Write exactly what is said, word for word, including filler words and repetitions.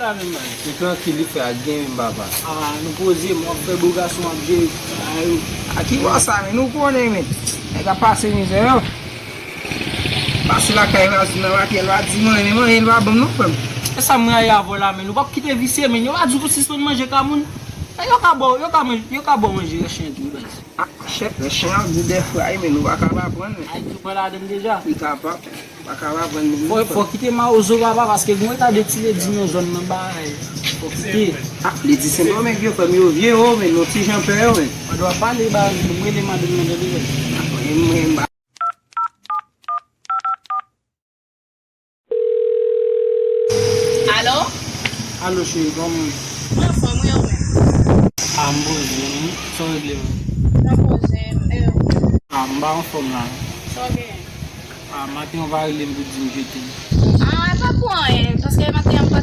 Sa menm, man. Li trankil, li frè, ak gen menm papa. Ah, nou poze, m ap fè bo gason ap jere. Ay, a ki bò sa, men nou konnen, men. Nèg ap pase mizè, yo. Pase lakay vwazen nan, maten, l pa di m anyen, men anyen, l pa ban m non, frè m. E sa m rayi avè w la, men. Ou p ap kite visye, men. Yo pa di w pou sispann manje ka moun. E yo ka ba w, yo ka manje, yo ka ba w manje rès chen tou, baz. Ah, chèf, rès chen an gou dèfwa, men nou pa ka pa pran, men. Ay, tou pran ladann deja. Li kapab. Pa ka pa pran li. Fò, fò kite mawozo papa, paske gen yon eta de ti ledi nan zòn nan ba. Fò kite. Ah, ledi Sendomeng yo, frè m, yo vye, o, men nou ti jan pè yo, men. Ou dwa pale ba, mwen rele madanm nan tande, men. Ah, mwen, mwen, ba. Alo? Alo, cheri, kòman w ye? Mwen anfòm, wi, ou menm? Ah, m poze, wi. Sa w regle, menm? Mwen poze, e ou? Ah, m pa anfòm la. Sa w genyen? Ah, maten w pa rele m pou di m je t'aime. Ah, e pa pou anyen, paske maten an m